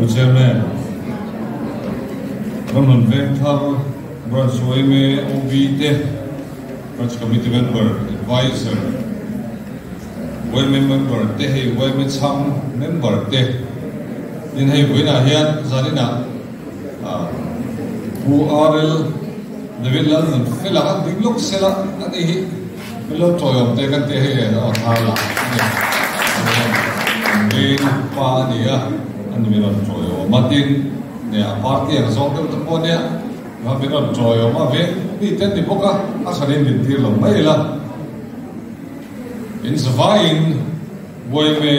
Pu Chairman, Ramhlun Vengthar Branch yma OB te, Branch Committee Member, Adviser, yma Member te hei yma chhang Member te, tin hei vawiinah hian zaninah Pu RL David Lalnunfela a ding lawk sela a ni hi. Min lo tawiawm te kan tih hei a aw thar lah a ni. Kan veng pa a ni a, a ni min rawn tawiawm a tin nia a party ang zawng deuh te pawh nia kha min rawn tawiawm a veng mi te an ni bawk a, a hran in din tir lo mai ila. In zavaiin Buaime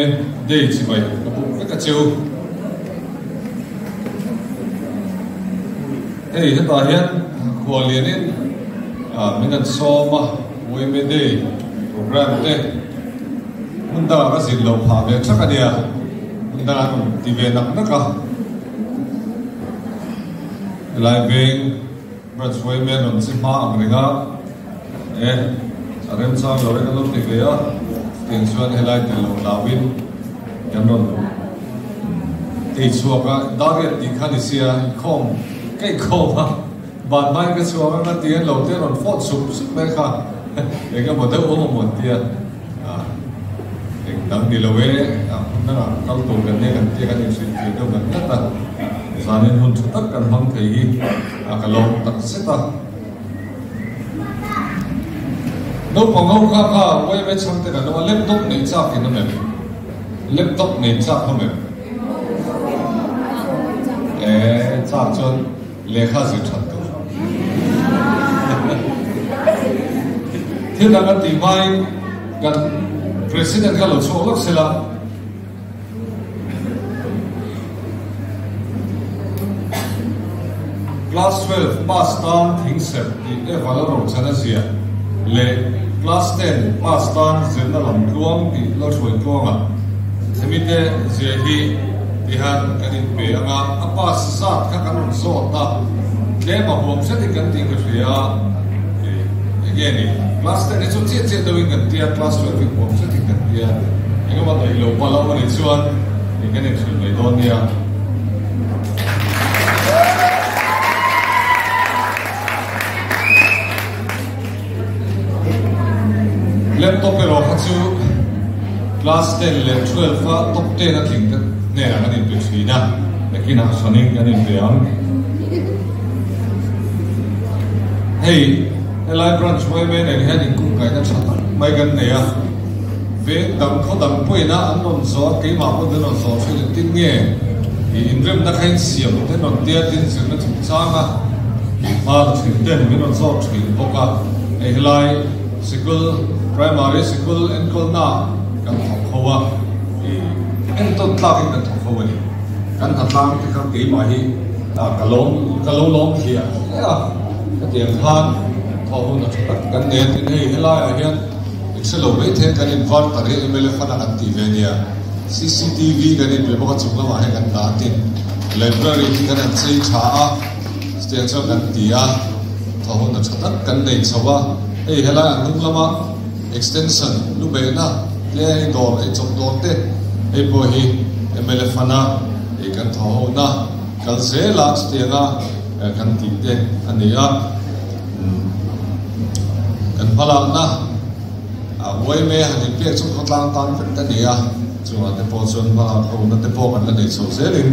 day chibai ka buk vek a cheu. Hei hetah hian khualianin min an sawm a, Buaime day program te hmun dangah ka zin loh phah ve thak a nia, hmun dangah an rawn ti ve nak nak a. Helai veng Branch Buaime an rawn chi hma ang reng a. E, a remchang lo e kan lo ti ve a, tiang chuan helai tel lo hlauhin kan rawn tei chhuak a, Dariat tih kha ni sia, inkhawm ka inkhawm a, ban hmain ka chhuak a, ka ti an lo te rawn fawt sup sup mai kha, eng emaw deuh awm amaw an tia, eng dang ni lo e, a hmun dangah kal tur kan nia kan tia kan inhrilhfiah deuh ngat ngat a, zanin hun tha tak kan hmang thei hi a ka lawm tak zet a. Naupang ho kha kha YMA chhangte kan awm a, laptop neih chak in awm em? Laptop nei chak awm em? Eh, chak chuan lehkha zir that tur. Thil dang kan tih hmain kan President kha lo chhuak lawk sela. Class 12 pass tan thingserh tih te vala rochana ziah leh Class 10 pass tan zirna lam tluang tih Lalhruai tluangah hemi te ziah hi tihan kan inpe ang a, a pass zat kha kan rawn zawt a, tlem a huam hretin kan tih ka hria a, enge ni Class 10 hi chu chiah chiah deuhin kan tia, Class 12 hi huam hretin kan tia. Engemaw daih lo pal a nih chuan eng kan inhrilh mai dawn nia. Laptop erawh kha chu class 10 leh 12 a top 10 a tling te hnenah kan inpe thin a, nakinah hranin kan inpe ang. Hei helai branch yma nen hian inkungkaihna tha tak mai kan nei a. Veng dang khaw dang pawhin a an rawn zawh a, keimah pawh an rawn zawh thin engtin nge i inremna kha in siam te rawn tia tin zirna chungchang a hma la thin ten min rawn zawk thin bawk a, hei helai sikul primary sikul enkawlna ah kan thawk ho a, i entawn tlakin kan thawk ho a ni. Kan hnatlang te kha keimah hi ka lawm ka lo lawm hliah hliah a, hetiang khan thawh hun a tha tak kan nei a tin hei helai ah hian In hre lo mai thei kan in var ta rih mla fana kan tih ve nia. Cctv kan in ve bawk a chung lamah hian kan dah tin library hi kan han chei tha a chutiang chuan kan ti a thaw hun a tha tak kan nei chho a hei helai a hnung lama extension lu behna te hei dawr ei chawp dawr te hei pawh hi mla fana ei kan thaw ho na kal zel a chutianga kan tih te a ni a. Kan hmalakna a uaime han inpek chu khawtlang tan vek a ni a, chungah te pawh chuan hmalak hona te pawh kan la nei chho zelin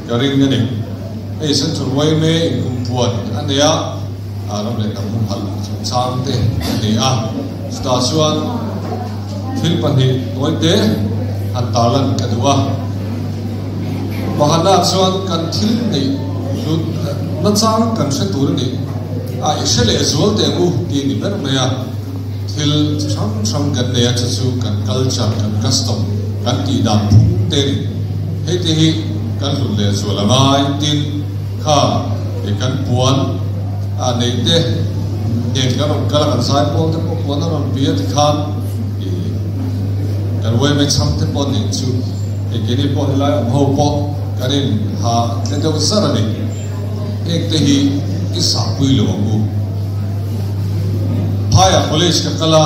ka ring a ni. Hei Central uaime inkumpuan a nei a, ram leh hnam humhalh chungchang te a ni a, chutah chuan thil pahnih tawite han tarlan ka duh a. Pakhatnaah chuan kan thil neih hlut nachang kan hre tur a ni a, i hre leh zual teh ang u tih a ni ber mai a. Thil chi hrang hrang kan nei a, chu chu kan culture, kan custom, kan tih dan phung te a ni. Hei te hi kan hlut leh zual a ngai, tin kha kan puan a neih te nen kan rawn kal a, kan zai pawl te pawh puan a rawn bia tikhan kan uaimei chhang te pawh nen chu. Hei keini pawh helai awm ho pawh kan in ha tle deuh zar a ni. Heng te hi i sahpui lo ang u. Phaiah college ka kal a,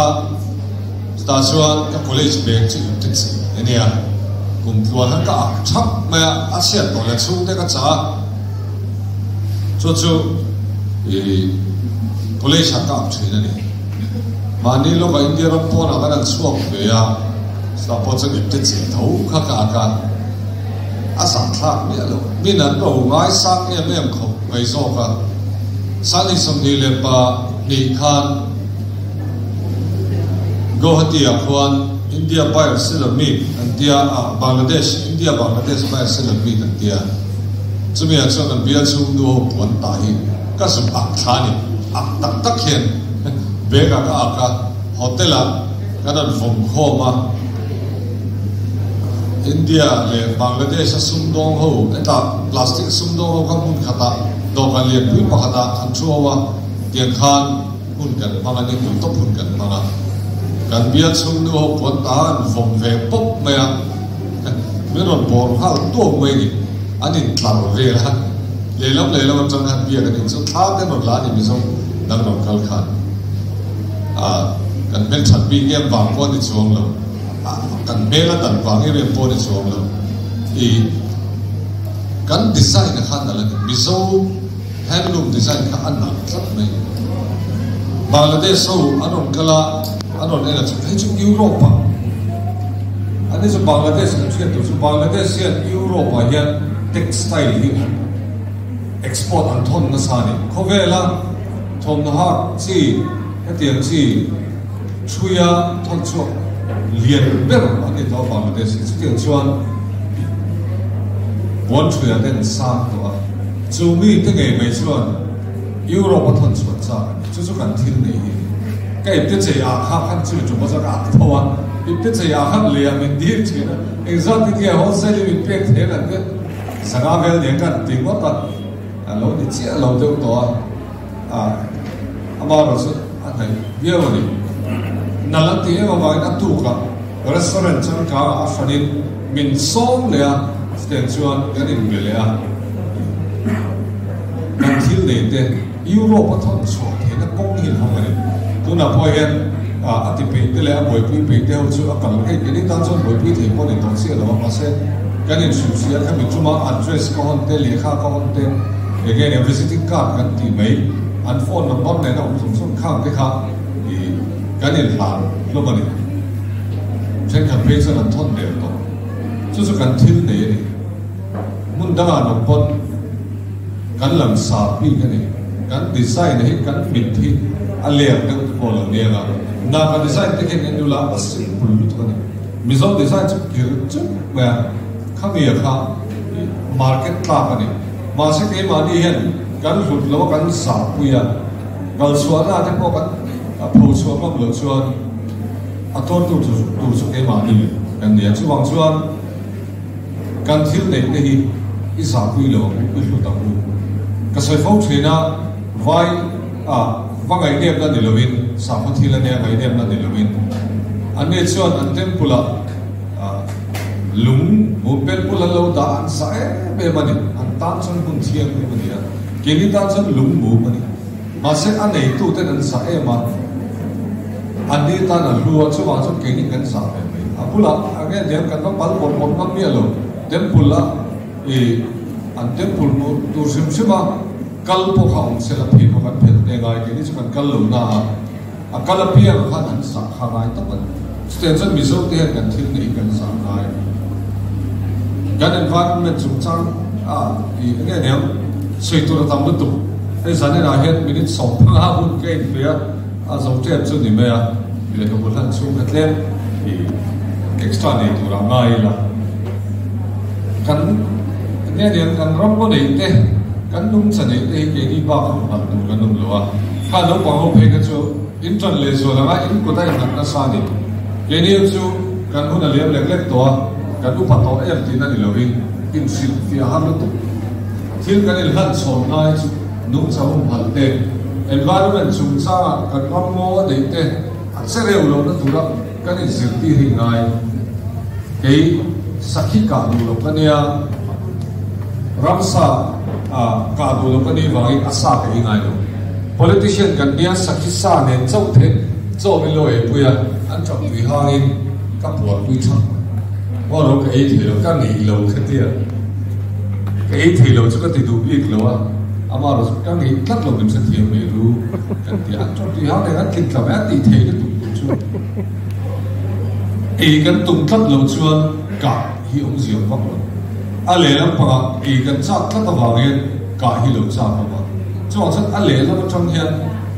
chutah chuan ka college bag chu in taxi a nia. Kum tluan khan ka ak thap mai a, a chhiat tawh leh chhungte ka chah a, chu chu ih college ah ka ak thin a ni. Mahni lawkah India ram pawnah kan han chhuak ve a, chutah pawh chuan ipte chei tho kha ka ak a, a zahthlak miah lo. Min an ro ngaisang em em khawp mai zawk a, Sangni 22 khan Guwahati ah khuan India Buyer Seller Meet an tia a, Bangladesh, India Bangladesh Buyer Seller Meet an tia. Chumi ah chuan kan bial chhung nu ho puan tah hi ka zuk ak thla a ni. Ak tak tak hian bag ah ka ak a, hotel ah kan rawn vawm khawm a. India leh Bangladesh a sumdawng ho, hetah plastic sumdawng ho kha hmun khatah dawhkan lianpui pakhatah an thu ho a, tiang khan, Hun kan hmang a, ni hmun tawp hun kan hmang a. Kan bial chhung nu ho puan ta an vawm ve pawp mai a, min rawn bawr nghal tuau mai ni. An intlar vel a, lehlam lehlam atang khan biak an inchawt thla te an rawn la a ni Mizo dang rawn kal khan. Ah, kan hmelthat bik em vang pawh a ni chuang lo, kan hmel a dan vang em em pawh a ni chuang lo. Ih, kan design a khan a la ni Mizo. Handloom design kha a nalh tlat mai. Bangladesh ho an rawn kal a, an rawn en a chu hei chu Europe ah an ni chu Bangladesh kan hriat tur chu Bangladesh hian Europe ah hian textile hi an export an thawn nasa a ni. Khawvela thawmhnaw hak chi hetiang chi thuia thawn chhuak lian ber an ni tawh a Bangladesh hi. Chutiang chuan puan thuiah te an sang tawh a. Chu mite ngei mai chuan Europe a thawn chhuah chak a ni. Chu chu kan thil nei hi. Ka ipte chei ah kha khan chu tum a chuan ka ak tho a. Ipte chei ah khan lei ah min dil thin a. Engzat hi nge wholesale in min pek thei an ti. Sangha vel nen khan ti ngawt a. A lo ni chiah lo deuh tawh a. Ah amaherawh chu a hnaih viau a ni. Nal an tih em avangin a tukah restaurant changkang ah a hranin min sawm leh a, chutiang chuan kan inbe leh a. Kan thil nei te Europe a thawn chhuah theihna kawng hi an hawng a ni. Tunah pawh hian a ti peih te leh a buaipui peih te ho chu a kal hei keini tan chuan buaipui thei pawh a ni tawh chiah lo a, mahse kan inhrilhfiah kha mi tuma address ka hawn te, lehkha ka hawn te, eng nge nia visiting card kan tih mai an phone number nen a awm zawng zawng khang te kha ih kan inhlan hlawm a ni. Thenkhat phei chuan an thawn der tawh. Chu chu kan thil nei a ni. Hmun dangah lo pawn kan langsar bik a ni. Kan design hi kan mit hi a ler deuh te pawh a lo nia nga. Naga design te khian en ula a simple lutuk a ni. Mizo design chu kir chuk mai a, khami a kha market tlak a ni. Mahse keimahni hian kan hlut lo a kan zahpui a, kalchhuahna te pawh kan pho chhuah ngam loh chuan a tuartu tur chu keimahni kan ni a. Chuvang chuan. Kan thil neih te hi i zahpui lo ang u, i hlut ang u. Ka sawi fo thin a, vai a va ngaihnepna ni lovin, sakhaw thil a nia ngaihnepna ni lovin, anni chuan an temple ah lung hmun pelpul an lo dah an zah em em a ni. An tan chuan hmun thianghlim a ni a, keini tan chuan lung mum a ni. Mahse a neituten an zah em a, anni tan a hlu a, chuvang chuan keini kan zah ve mai. A bulah a nge diam kan va pal bawrh bawrh ngam miah lo, temple a ih an temple hmuh tur hrim hrim a kal pawh kha awm sela phei pawh kan phelh te ngai, keini chu kan kal lo na a, a kal apiang khan an zah kha ngai tawp a ni. Chutiang chuan Mizo te hian kan thil neih kan zah ngai. Kan environment chungchang a ih nge niang sawi tur a tam lutuk. Hei zaninah hian minute 15 hun ka inpe a, a zo tep chu ni mai a, lehkhabu hlan chhung kha tlem ih extra nei turah ngai ila. Kan nge niang kan ram ngaw neih te, kan nungcha neih te hi keini bak hun hman tur kan awm lo a. Kha naupang ho phei kha chu In ṭan leh zual anga in kut a innghat nasa a ni. Keini chu kan hun a liam lek lek tawh a, kan upa tawh em tihna ni lovin inhrilh fiah har lutuk. Thil kan inhlan chhawn ngai chu nungcha humhalh te, environment chungchanga kan ram ngaw a neih te a che reu lohna tura kan inzirtir hi ngai. Kei sakhi kah duh lo ka nia, ramsa kah duh lo ka nih vangin a sa ka ei ngai lo. Politician kan nia sakhi sa nen chauh the chaw min lo eipui a, an ṭap tui hangin ka puarpui ṭhak mai. Aw ro ka ei thei lo, ka ngeih lo ka ti a. Ka ei thei lo chu ka ti duh bik lo a, amah erawh chu ka ngeih tlat lo min hrethiam mai ru kan ti a. An tawng tui hau nen an tlin tla mai a, tih theih lutuk tur chu ei kan tum tlat lo chuan kah hi awmzia vak lo. A lehlam pangah ei kan chak tlat avangin kah hi lo chak awm a. Chuvang chuan a lehlam atang hian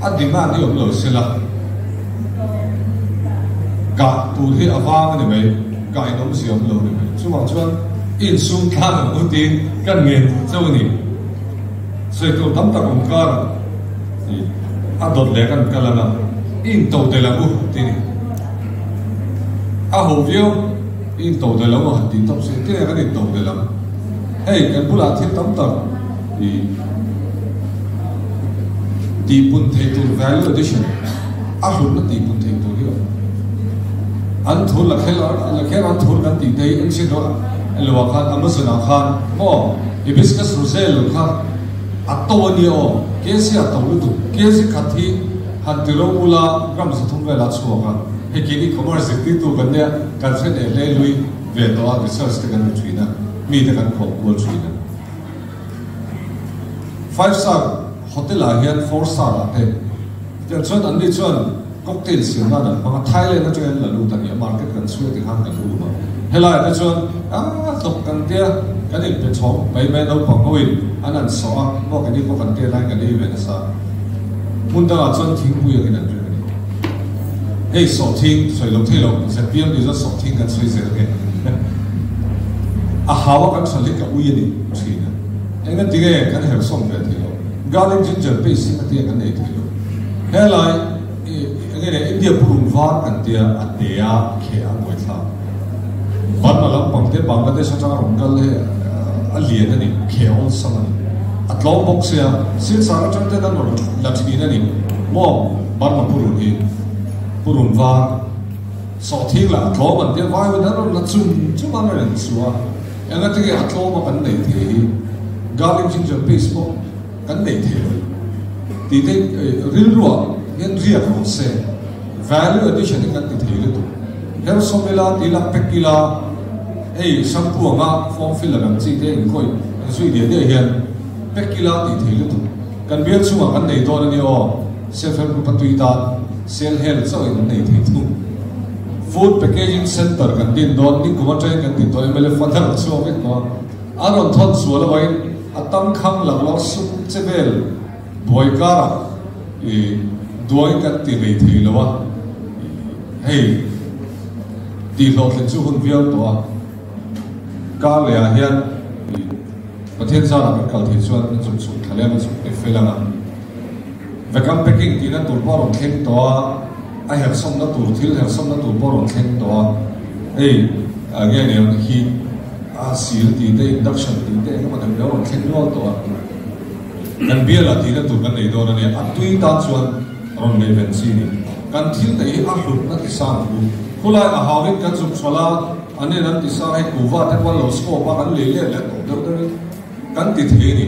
a demand hi awm lo sela kah tur hi a vang a ni mai, kah in awmzia awm lo a ni mai. Chuvang chuan i insum tlang ang u tiin kan ngen duh chauh a ni. Sawi tur tam tak awm karah a dawt leh kan kal ang a, i into tel ang u ti ni. A ho viau, i into tel ang u han tih tawp si, tinge kan into tel ang? Hei kan bulah thil tam tak i tihpun theih tur value addition a hlutna tihpun theih tur hi a awm. An thur la kher la kher an thur kan tih te hi eng chin rawh elo ah khan Amazon ah khan maw hibiscus roselle kha a to a nia aw kc a to lutuk kg khat hi han ti ro ula gram 300 vel a chhuak a hei keini commerce zirtirtu kan nia kan hre leh hle lui ve tawh a research te kan ti thin a mite kan kawm kual thin a. Five star hotel ah hian four star ah te tiang chuan an ni chuan cocktail siam nan an hmang a, Thailand atangin an la lut a ni a, market kan chhuia ti khan kan um a, helai ah te chuan ah hlawk kan tia kan in pe chhawng mai mai naupang ho in an an sawh a, maw keini pawh kan tia lai kan ei ve nasa, hmun dangah chuan thingpui angin an ring a ni. Hei sawhthing sawi lo thei lo, ZPM nih chuan sawhthing kan sawi zel nge a hau a kan hral hi ka ui a ni thin a, engati nge kan herhsawm ve thei lo, garlic ginger paste hi engati nge kan nei thei lo, helai enge nia India purun var kan tia a te a kheh a buaithlak Burma lampang te Bangladesh atanga rawn kal hi a lian a ni, kheh awlsam a ni, a tlawm bawk sia, Silchar atang ten an rawn la thin a ni maw Burma purun hi purun var sawhthing lah a tlawm an tia vaiin an rawn la chum chum a an rawn insuh a, engati nge a tlawm a kan nei thei hi garlic ginger paste pawh kan nei thei lo tih te rilruah hian riak rawh se value addition hi kan ti thei lutuk hersawm ila tih ila pack ila hei shampoo anga form filler ang chi te inkhawih zui diah diah hian pack ila tih thei lutuk kan bial chungah kan nei dawn a ni aw self help group a tui tan sel hel chauh in an nei thei thung food packaging center kan din dawn nikum atangin kan din tawh mla fund a rawn chhuak vek tawh a a rawn thawn sual avangin A tangkhang laklawh sum che vel buai karah i duai kan ti rei thei lo a, hei tih hlawhtlin chu hun viau tawh a, kar leh ah hian i Pathian zarah kan kal thei chuan a chuk chhuk thla leh a chuk pe fel ang a, vacuum packing tihna tur pawh a rawn thleng tawh a, a herhsawmna tur thil herhsawmna tur pawh a rawn thleng tawh a, hei nge niang hi. A sil tih te, induction tih te engemaw deuh deuh a rawn thleng nual tawh a. Kan bialah tihna tur kan nei dawn a nia, a tui tan chuan rawn nei ven chi ni. Kan thil te hi a hlutna ti sang thu. Khulai a hauin kan zuk chhawlh a, an in an ti sang hei kuhva te pawh an lo scope a, kan lei let leh tawh deuh deuhin kan ti thei a ni.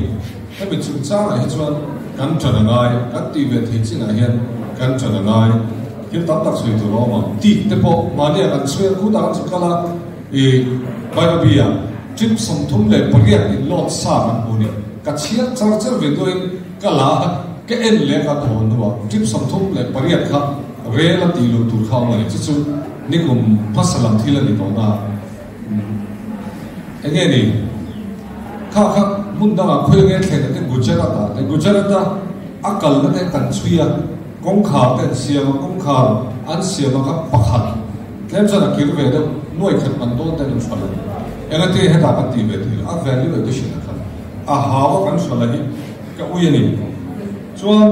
Hemi chungchangah hi chuan kan ṭan a ngai, kan tih ve thei chinah hian kan ṭan a ngai. Thil tam tak sawi tur a awm ang. Tih te pawh mahnia kan chhui a, khutah kan zuk kal a. I Bairabi-ah trip 38 in load sa kan hmu ni. Ka chhiar char char ve duain ka la a, ka en leh ka thaw hnuah trip 38 kha rel a tih luh tur kha awm a ni. Chu chu nikum hmasa lam thil a ni tawh na. Eng nge ni? Kha kha hmun dangah khawi nge thlen a te Gujarat-ah te Gujarat-a a kalna te kan chhui a, kawngkhar te an siam a, kawngkhar an siam a kha pakhat Tlem chuan a kir ve deuh, nuai khat man dawn ten an hral a ni. Engati hetah kan tih ve thei lo, a value addition a khat. A hau a kan hral a hi ka ui a ni. Chuan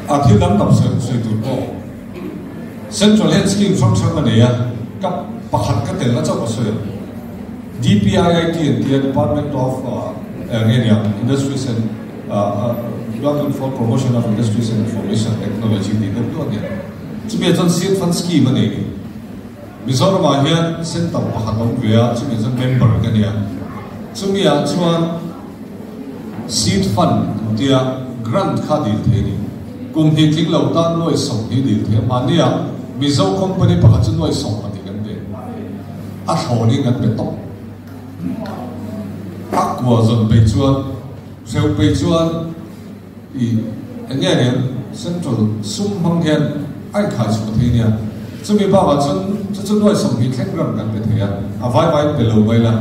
a thil dang tam sawi tur pawh Central hian scheme hrang hrang a nei a, ka pakhat ka telna chauh ka sawi ang. DPIIT an tia Department of nge nia Industries and Department for Promotion of Industries and Information Technology tih deuh duah nia. Chumi ah chuan Seed Fund Scheme a nei ni. Mizoram ah hian center pakhat a awm ve a, chumi ah chuan member ka nia. Chumi ah chuan Seed Fund an tia grant kha dil thei a ni. Kum hnih tling lo tan nuai 20 dil thei a, mahni ah Mizo company pakhat chu nuai 12. A thlawnin an pe tawp. A kua zawn peih chuan, hreuh peih chuan i eng nge nen Central sum hmang hian a inkhai chhuah thei nia. Chumi bakah chuan chu chu nuai 20 thleng ram kan pe thei a, a vai vai pe lo mai la.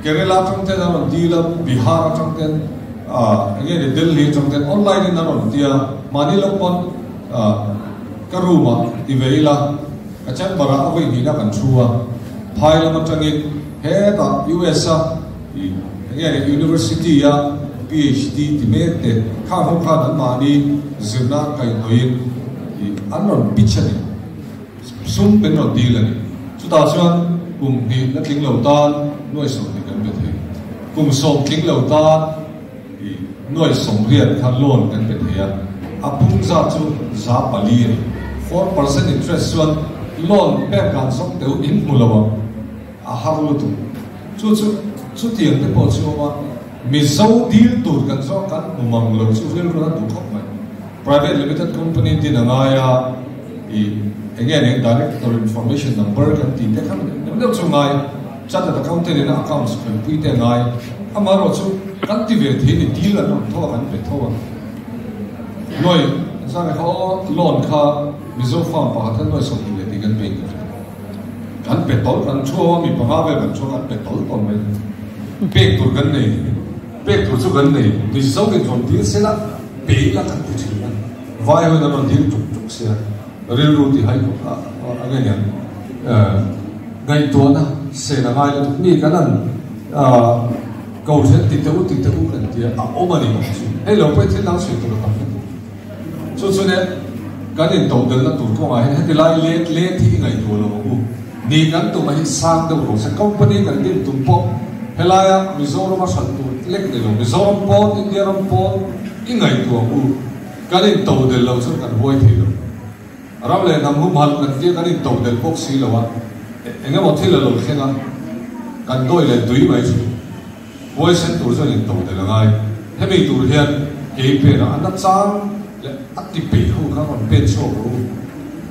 Kerala atang ten an rawn dil a, Bihar atang ten, eng nge ni Delhi atang ten online in an rawn ti a, mahni lo pawn ka room ah ti ve ila, Ka chamber ah a vawi hnihna kan thu a, phai lam atangin hetah US a ih enge ni University a PhD ti mek te khang ho khan an mahni zirna kaihhnawih in ih an rawn pitch a ni, sum min rawn dil a ni. Chutah chuan kum hnih la tling lo tan nuai 20 kan pe thei, kum 10 tling lo tan ih nuai 80 kha loan kan pe thei a, a pung zat chu 4% a ni. 4% interest chuan loan pek dan zawk deuh in hmu lo ang, a har lutuk. Chu chu chutiang te pawh chu awm a, Mizo dil tur kan zawk kan hmu mang lo chu rilru a duh khawp mai. Private limited company din a ngai a, ih eng nge ning director information number kan tih te kha deuh deuh chu ngai. Chartered Accountant in a accounts khawihpui te a ngai. Amaherawhchu kan ti ve thei ni deal an rawn tho a kan pe tho a. Nuai zan kha aw loan kha Mizo farm pakhat kha nuai 22 kan pe in ka hria. Kan pe tawl kan thu a mi panga vel kan thu a kan pe tawl tawl mai. Pek tur kan nei pek tur chu kan nei Mizo in rawn deal sela pe ila kan ti thin a. Vai ho in an rawn deal tuk tuk sia. Rilru ti hai a nge niang ngaihtuahna sen a ngai lutuk mi kan an ko then ti teh u ti teh u kan tia a awm a ni ang chu hei lo pawh thil dang sawi tur a tam lutuk chu chu nia kan in todelna tur kawngah hian heti lai let let hi i ngaihtuah lo ang u ni kan tum a hi sang deuh rawh se company kan din tum pawh helaia Mizoram a hran tur lek ni lo Mizoram pawn India ram pawn i ngaihtuah ang u. Kan in to del lo chuan kan huai thei lo. Ram leh hnam humhalh kan tia kan in to del bawk si lo a, eng emaw thil a lo thleng a, kan dawi leh tui mai thin. Huai sen tur chuan in to del a ngai. Hemi tur hian kei pen a a na chang leh a ti peih ho kha rawn pen chhuak rawh u.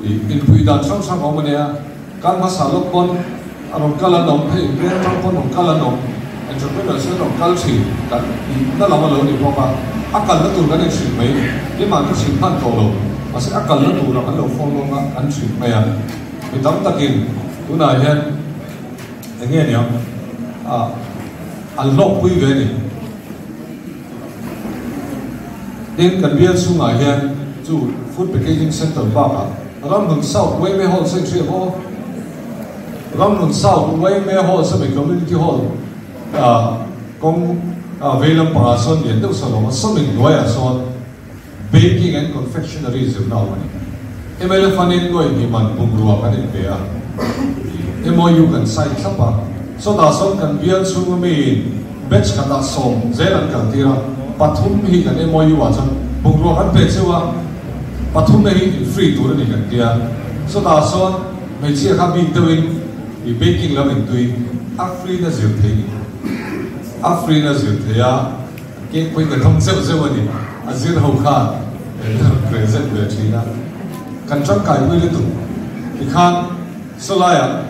I inpui dan hrang hrang a awm a nia. Kal hmasa lawk pawn a rawn kal an awm, hei veng tang pawn rawn kal an awm, entrepreneurs hi an rawn kal thin, kan tihna lam a lo ni bawk a, a kalna tur kan inhrilh mai, keimah ka hrilh hman tawh lo, mahse a kalna tura kan lo follow a kan hrilh mai a, mi tam takin tunah hian eng nge niang ah an hlawkpui ve a ni. Tin, kan bial chhungah hian chu Food Packaging Centre bakah Ramhlun South Yma Hall sawi hria maw? Ramhlun South Yma Hall sawmi Community Hall kawng vei lampangah sawn lian deuh sawn a awm a, sawmin hnuaiah sawn Baking and Confectionery zirna a awm a ni. Mla Fund-in nuai hnih man bungrua kan inpe a, MOU kan sign thlap a, sawtah sawn kan bial chhunga miin batch khatah 10 zel an kaltir a, pathum hi kan MOU ah chuan bungrua kan pe cheu a, pathum na hi in free tur a ni kan tia, sawtah sawn hmeichhia kha bik deuhin i baking lam in tui a free na zir thei ni, a free na zir thei a. Cake pawhin ka thawm zeuh zeuh a ni. A zir ho khan present ve thin a. Kan tangkai pui lutuk. Tikhan sawlaiah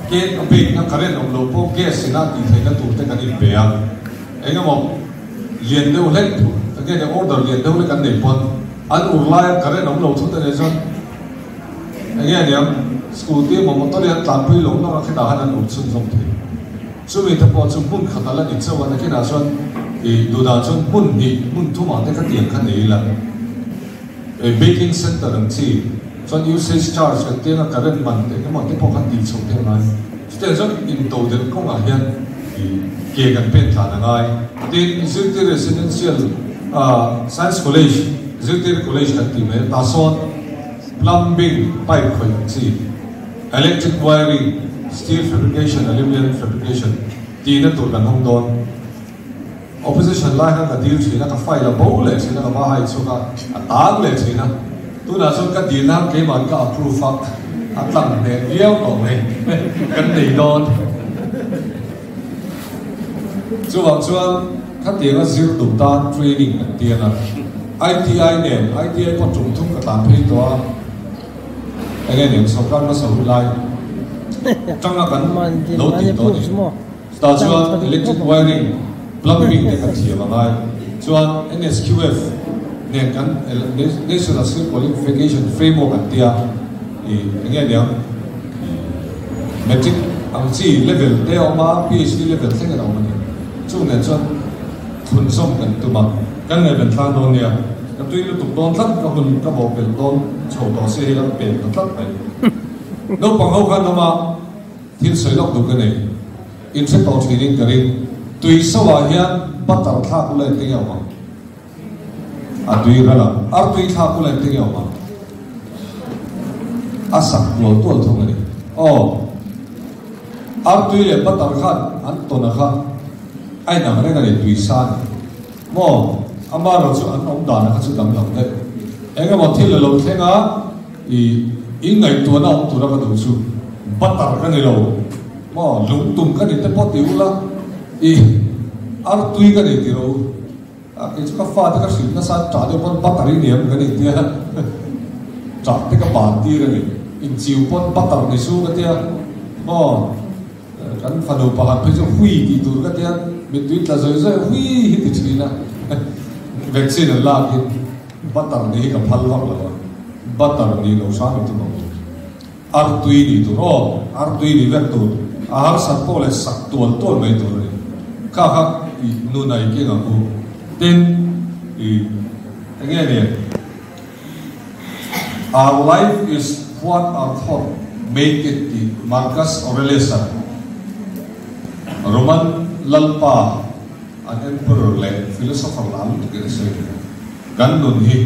cake a bake na current awm loh pawh gas ina tih theihna tur te kan inpe a. Eng emaw lian deuh hlek enge ni order lian deuh hlek an nei pawn an ur laia current awm lo thut a nih chuan enge niang scooty emaw motor hi an tlanpui lo lawk a khitah khan an ur chhunzawm thei. Chumi te pawh chu hmun khat a la ni chauh a, nakinah chuan ih duhdah chuan hmun hnih, hmun thumah te kha tiang kha nei ila. Ih baking center ang chi chuan usage charge kan tiang a current man te emaw te pawh khan tih chhoh te a ngai. Chutiang chuan into delh kawngah hian ih ke kan pen tlan a ngai. Tin, Zirtir Residential ah Science College, Zirtir College kan tih mai a, tah sawn plumbing pipe khawih ang chi, Electric wiring, steel fabrication, aluminium fabrication tihna tur kan hawng dawn. Opposition lai khan ka dil thin a, ka file a bo leh thin a, ka va hai chhuak a, a tang leh thin a. Tunah chuan ka dilna khan keimahn ka approve a, a tlang hneh viau tawh mai. Kan nei dawn. Chuvang chuan khatianga zir duh tan training kan tiang a. ITI nen, ITI pawh tum thum ka tlan phei tawh a. Enge nen sawrkar hmasa hun lai Tanga kan lo tih tawh a ni. Chutah chuan electric wiring, plumbing te kan thiam a ngai. Chuan NSQF nen kan National Skill Qualification Framework an tia i enge aniang Matric ang chi level te a awm a, PhD level thleng in a awm a ni. Chung nen chuan thlunzawm kan tum a, kan ngaihven tlang dawn nia. Ka tui lutuk dawn tlat, ka hun ka bawhpelh dawn chho tawh se hi ka pek ta tlat mai. Naupang ho khan awm a, thil sawi lawk duh ka nei. In hre tawh thin in ka ring. Tui so ah hian butter thlak ula engtin nge awm ang? A tui ral ang. Artui thlak ula engtin nge awm ang? A sak tual tual thung a ni. Aw. Artui leh butter khan an tawn a kha a inang reng a ni, tui sa a ni. Maw? Amaherawhchu chu an awm dan a kha chu danglam daih. Engemaw thil a lo thleng a. I in ngaihtuahna awm tura ka duh chu butter ka ni lo maw, lungtum ka ni te pawh ti ula, i artui ka ni ti ro u. A kei chu ka fate ka hrilh nasa ṭah deuh pawn butter i niam ka ni tia ṭah te ka ban tir a ni. Inchiu pawn butter ni su ka tia maw, kan fanu pakhat phei chu hui tih tur ka tia mittui tla zawi zawi hui hi ti ṭhin a, vaccine an lak in. Butter nih hi ka phal vak lo a, butter nih lo hram i tum ang u. Artui nih tur aw, artui nih vek tur, a harsat pawh leh sak tual tual mai tur a ni. Kha kha i nuna i keng ang u. Tin, i eng nge ni? Our life is what our thought make it tih Marcus Aurelius-a Roman lalpa, An emperor leh philosopher la lutuk in a sawi thei. Kan nun hi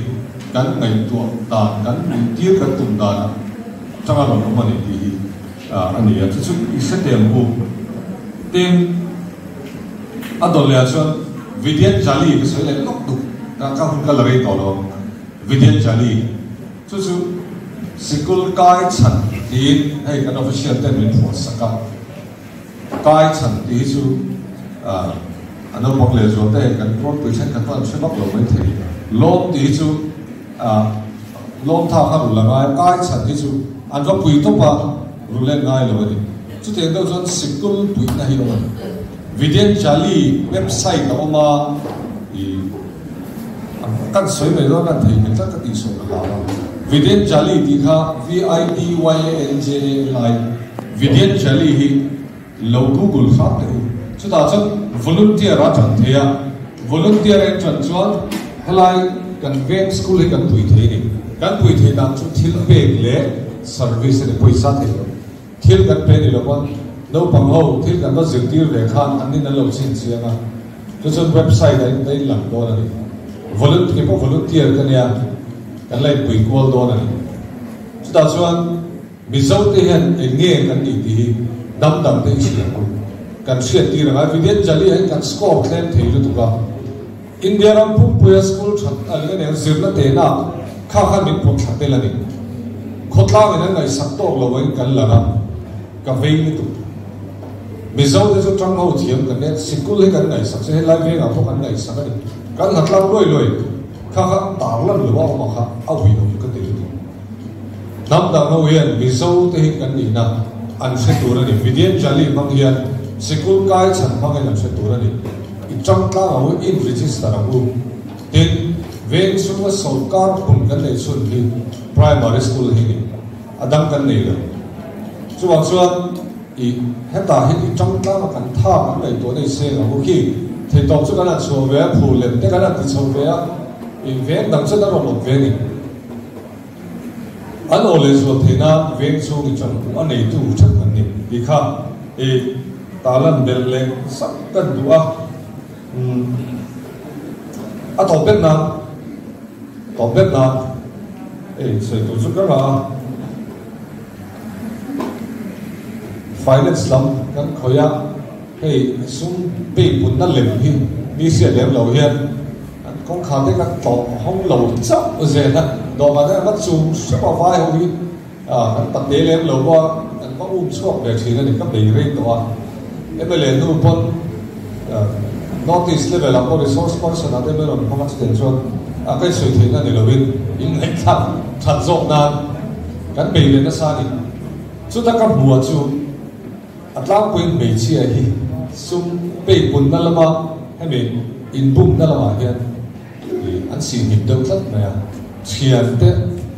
kan ngaihtuah dan, kan nuntir kan tum dan atanga rawn awm a ni tih hi a ni a. Chu chu i hre teh ang u. Tin, a dawn leh ah chuan Vidyanjali ka sawi leh lawk duk. Ka hun ka la rei tawh lo ang. Vidyanjali chu chu sikul kai chhan tiin hei kan official ten min phuah sak a. Kai chhan tih hi chu a naupang leh zual te kan rualpui thenkhat pawh an hre vak lo maithei. Lawm tih hi chu lawm tha kha rul a ngai a, kai chhan hi chu an va pui tawp a, rul en ngai lo a ni. Chutiang deuh chuan sikul puihna hi a awm a ni. Vidyanjali website a awm a, ih kan sawi mai dawn a, kan thei mai tlat ka tihsual ka hlau a. Vidyanjali tih kha V-I-D-Y-A-N-J-A-L-I. Vidyanjali hi lo google hram teh u. Chutah chuan volunteer a tan thei a, volunteer a enṭan chuan helai kan veng school hi kan pui thei a ni. Kan pui thei dan chu thil pek leh service a ni, pawisa thei lo. Thil kan pe ni lova, naupang ho thil kan va zirtir ve khan an nin an lo chhin chiang a, chu chuan website ah in a inlang dawn a ni. Volunteer pawh volunteer ka nia, kan la inpui kual dawn a ni. Chutah chuan. Mizo te hian eng nge kan nih tih hi dam dam te i hria ang u. Kan hriat tir ang a, Vidyanjali ah hian kan score tlem thei lutuk a. India ram pumpuia school that a ling aniang zirna tehna kha khan min pawt thla tel a ni. Khawtlang in an ngaihsak tawk lo angin kan lang a, ka vei lutuk. Mizo te chu tang ho thiam kan nia, sikul hi kan ngaihsak chu helai vengah pawh kan ngaihsak a ni. Kan hlatlang luai luai kha kha tarlan lo a awm a kha a ui awm ka ti lutuk. Hnam dang ho hian Mizo te hi kan nihna an hre tur a ni. Vidyanjali hmang hian sikul kai chhan hmangin an hre tur a ni. I tang tlang ang u, in register ang u. Tin, veng chhunga sawrkar hmun kan neih chhun hi primary school hi ni. A dang kan nei lo. Chuvang chuan i hetah hian i tang tlang a kan tha kan ngaihtuah nei seng ang u khi. Theihtawp chu kan han chhuah ve a, phur lem te kan han ti chho ve a, i veng dang chuan a rawn awm ve a ni. An aw leh zual theih nan veng chhung i chang u a neitu that an ni tih kha i talan belh leh sak kan duh a. Umm a tawp bet nan tawp bet nan ei sawi tur chu ka ngah a. Finance lam kan khawih a, hei sum pek punna lem hi mi hriat lem lo hian An kawngkhar te ka tlawh hawng lo chauh zel a, dawhkan te an va chung hrep a vai ho hi kan pate lem lo pawh a an va um chhuak ve thin a ni, ka bei rei tawh a. Mla hnu pawn North East level ah pawh resource person ah te min rawn hmang a chutiang chuan a ka insawi theihna ni lovin inngaihtlak that zawk nan kan bei leh nasa a ni. Chuta ka hmuh chu. A tlangpuiin hmeichhia hi sum peipunna lama hemi inbumna lamah hian an sihhnip deuh tlat mai a. Thiante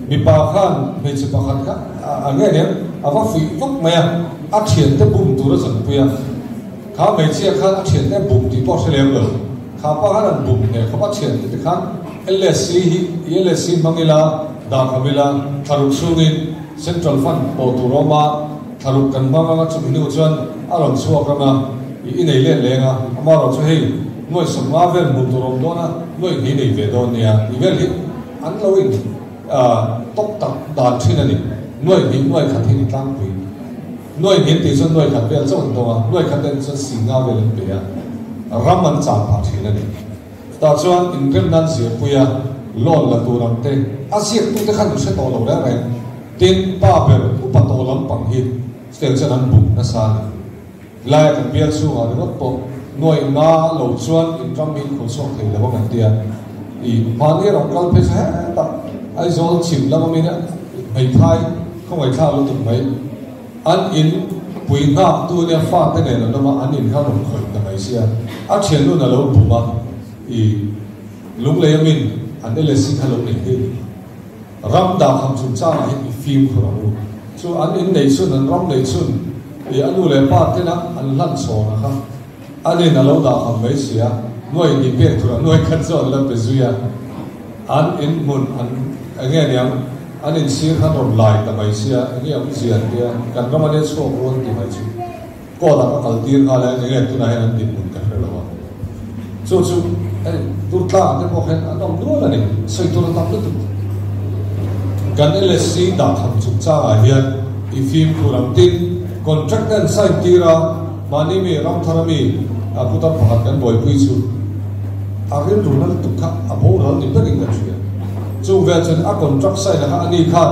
mipa khan hmeichhe pakhat kha a nge aniang a va fuih vak mai a, a thiante bum tur a zanpui a. Kha hmeichhia khan a thiante a bum tih pawh a hre lem lo. Kha pa khan an bum hneh khawp a thiante te khan LSC hi LSC hmang ila dahkham ila thlaruk chhungin Central Fund pawh tur a awm a. Thlaruk kan hmang anga chumi hnu chuan a rawn chhuak anga i i nei let leng a, amaherawh chu hei nuaih sawmnga vel hmuh tur awm dawn a, nuaih hnih nei ve dawn nia tih vel hi an lo in tawk tak dan thin a ni. Nuaih hnih nuaih khat hi ni tlangpui. Nuaih hnih an tih chuan nuaih khat vel chauh an dawng a, nuaih khat en chuan singa vel an pe a, ram an chan phah thin a ni. Tah chuan inrem nan zirpui a, loan la tur ang te a ziaktute khan an hre tawh lo reng reng. Tin, pa ber upa tawh lampang hi chutiang chuan an bum nasa a ni. Laia kan bial chhungah ringawt pawh nuaih nga lo chuan inram hi inkhawh chhuak thei lo ang an ti a. I mahni rawn kal phei chu hetah Aizawl chhim lama mine hmeithai khawngaihthlak lutuk mai. An in pui nghak tu nia fate nen an awm a, an in kha rawn khawih ta mai sia. A thiannu a lo bum a, i lunglei a min an LSC kha lo nei hi. Ram dah kham chungchangah hian i fimkhur ang u. Chu an in nei chhun, an ram nei chhun, i a nu leh pa tena an hlan chhawn a kha. An in a lo dah kham mai sia, nuai hnih pek tur a nuai khat chu an la pe zui a. An in hmun an eng nge niang, an in sir khan rawn lai ta mai sia, eng nge awmzia an tia, kan ram a nia chhuak rual ti mai chu. Court ah ka kal tir nghal a, eng nge tunah hian an dinhmun ka hre lo a. Chu chu hei tur tlangah te pawh hian an awm nual a ni, sawi tur a tam lutuk. Kan LSC dahkham chungchangah hian i fimkhur ang tin contract te an sign tir a, mahni mi ramthar a mi putar pakhat kan buaipui chu a rilru na lutuk kha a boral ni berin kan hria. Chung vel chuan a contract sign a kha ani khan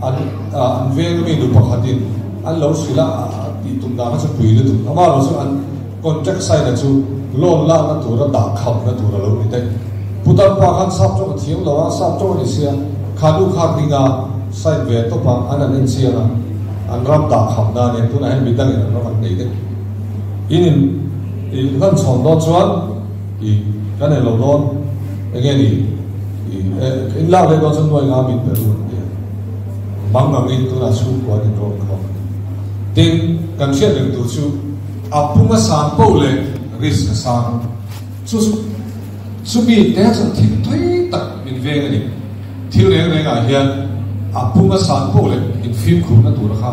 an an veng a mi nu pakhatin an lo hrilh a, a tih tum dan kha chu pui lutuk. Amaherawhchu chu an Contract sign a chu loan lakna tura dah khamna tur a lo ni daih. Putar pa khan sap tawng a thiam lo a, sap tawng a ni sia, kha nu kha hming a sign ve tawp a, an an en chiang a, an ram dah khamna a nia, tunah hian midangin an ram an nei daih. In in i hlan chhawn dawn chuan i kan en lo dawn, enge ni i in lak leh dawn chuan nuai nga min pe ru an ti a, mang angin tunah chhungkua an inrawn khawm a ni. Tin, kan hriat reng tur chu. A pum a san poh leh risk a sang. Chu chu chumi te chuan thil tui tak min veng a ni. Thil reng reng ah hian a pum a san poh leh infimkhurna tura kha,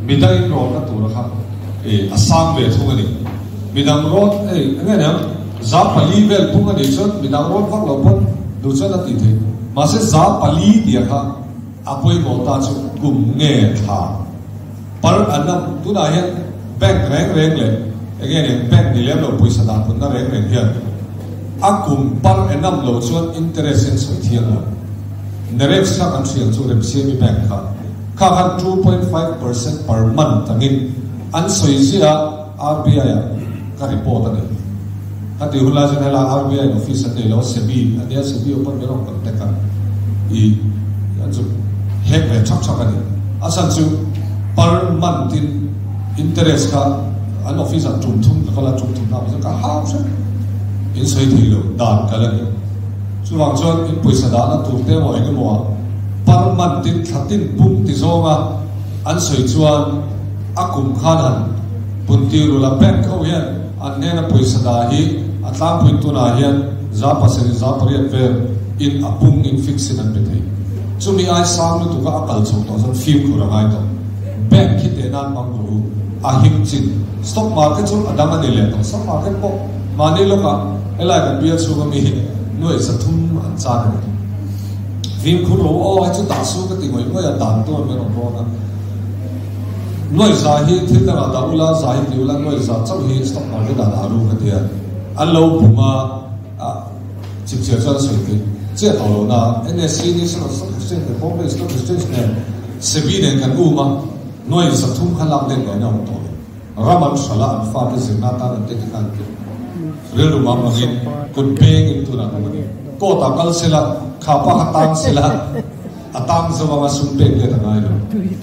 midang inrawnna tura kha a sang ve thung a ni. Midang rawn ei eng nge niang 4% vel pung a nih chuan midang rawn vak lo pawn duh chuan a tih theih. Mahse 4% tia kha a pawimawh ta chu kum nge thla. Par an am tunah hian bank reng reng leh enge nen bank ni lem lo pawisa dah punna reng reng hian a kum par en am lo chuan interest en sawi thiang lo. Nerex kha kan hriat chu Remsiami bank kha kha khan 2.5% per month angin an sawi ziah a RBI ah ka report a ni. Ka tih hun lai chuan helai RBI in office an nei lo a SEBI a nia SEBI open ber awm kan tek a i an chu hek ve thak thak a ni. A chhan chu per month in interest kha an office ah tum thum ka kal a tum thum na ka hau hrep in sawi thei lo dan kal a ni. Chuvang chuan in pawisa dahna tur te emaw eng emaw ah per month in thla tin pum ti zawnga an sawi chuan a kum khan han pun tir ula bank ho hian An hnena pawisa dah hi a tlangpuiin tunah hian 7% 8% vel in a pung in fix in an pe thei. Chumi ai sang lutuka a kal chho tawh chuan fimkhur a ngai tawh. Bank hi teh nan hmang rawh u. A him chin. Stock market chu a dang a ni leh tawh. Stock market pawh mahni lawkah helai kan bial chhunga mi hi nuaih 300 an chan a ni. Fimkhur rawh u aw, hei chu dah su ka ti ngawih ngawih a, dan tur min rawn rawn a. Nuaih za hi thil dangah dah ula, za hi ti ula, nuaih za chauh hi stock market ah dah ru ka ti a. An lo bum a, chipchiar chuan a sawi theih chiah tawh lo na. NSE, National Stock Exchange leh Bombay Stock Exchange nen SEBI nen kan um a, nuaih 300 kha lak let ngaihna a awm tawh lo. Ram an hralh a, an fate zirna atan an te kha an ti. Rilru mam angin kut beng in tunah kan awm a ni. Court ah kal sela, kha pa kha tang sela. A tang zo anga sum pek let a ngai lo.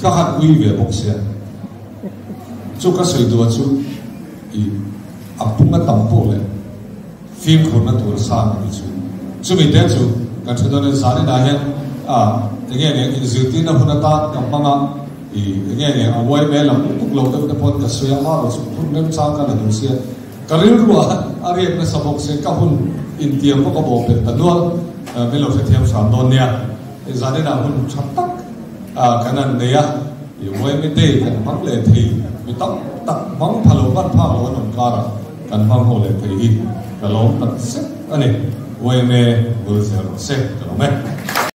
Ka han ui ve bawk sia. Chu ka sawi duh a chu i a pung a tam pawh leh fimkhurna tur a sang a ni chu. Chumi te chu kan hre dawn in zanin ah hian a enge nge inzirtirna hun atan ka hmang a, i enge nge a uai mai lam lutuk lo deuh te pawn ka sawi a, amaherawh chu hun remchang ka la duh sia. Ka rilru a a riak nasa bawk se ka hun intiam pawh ka bawh pet ta nual min lo hrethiam hram dawn nia. Hei zanin ah hun tha tak kan han nei a, i yma day kan hmang leh thei mi tam tak hmang pha lo hman phak lo an awm karah kan hmang ho leh thei hi ka lawm tak zet a ni. Yma bul zel rawh se ka lawm e.